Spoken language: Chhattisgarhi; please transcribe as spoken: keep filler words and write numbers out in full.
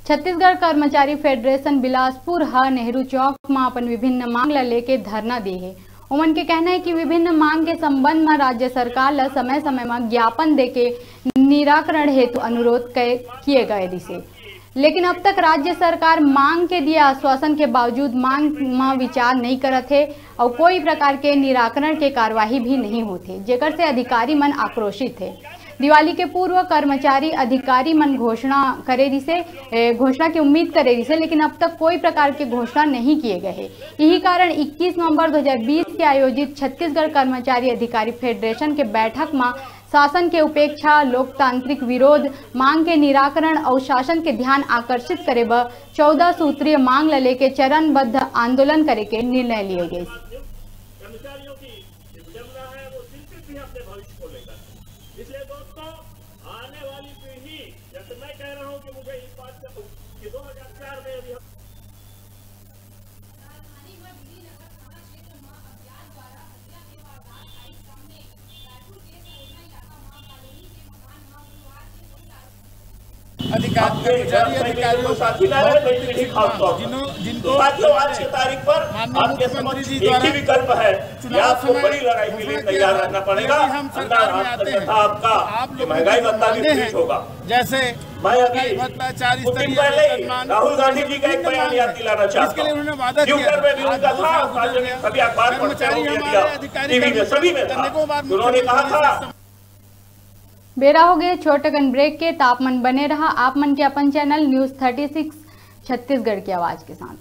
छत्तीसगढ़ कर्मचारी फेडरेशन बिलासपुर ह नेहरू चौक म अपन विभिन्न मांग ल लेके धरना दे हे। ओमन के कहना हे कि विभिन्न मांग के संबंध म राज्य सरकार ल समय-समय म ज्ञापन देके निराकरण हेतु अनुरोध कै-, किए गए रिसे, लेकिन अब तक राज्य सरकार मांग के दिए आश्वासन के बावजूद मांग म विचार नइ करत हे अउ कोई प्रकार के निराकरण के कार्यवाही भी नहीं होत हे, जेकर से अधिकारी मन आक्रोशित हे। दिवाली के पूर्व कर्मचारी अधिकारी मन घोषणा करे रिसे, ए, घोषणा के उम्मीद करे रिसे, लेकिन अब तक कोई प्रकार के घोषणा नहीं किए गए हे। यही कारण इक्कीस नवंबर दो हज़ार बीस के आयोजित छत्तीसगढ़ कर्मचारी अधिकारी फेडरेशन के बैठक म शासन के उपेक्षा, लोकतांत्रिक विरोध, मांग के निराकरण अउ शासन के ध्यान आकर्षित करे बर चौदह सूत्रीय मांग ल लेके चरणबद्ध आंदोलन करे के निर्णय लिए गए। कर्मचारियों की विडंबना है, वो चिंतित भी अपने भविष्य को लेकर। इसलिए दोस्तों, आने वाली पीढ़ी, जैसे मैं कह रहा हूं कि मुझे इस बात का, कि दो हज़ार चार में अभी हम अधिकार, कर्मचारी अधिकारियों को, जिन्हों-, जिनको आज की तारीख पर माननीय आपके समक्ष मुख्यमंत्री जी एक ही द्वारा विकल्प है कि चुनाव आपको समय बड़ी लड़ाई के लिए घोषणा किया तैयार था। रहना पड़ेगा। यदि हम सरकार में आते हैं, आपका तो आप लोगों महंगाई की भत्ता भी मांगे हैं, फ्रीज होगा। जैसे मैं अभी महंगाई भत्ता चार कुछ दिन स्तरीय पहले ही वेतनमान, राहुल गांधी जी का एक बयान याद दिलाना चाहता हूं। ट्विटर में भी उनका था, सार्वजनिक सभी अखबार पढ़ते होंगे, मीडिया, टीवी में, सभी में था। उन्होंने कहा था, बेरा हो गए छोट अकन ब्रेक के, त आप मन बने रहा आप मन के अपन channel news thirty six Chhattisgarh की आवाज के साथ।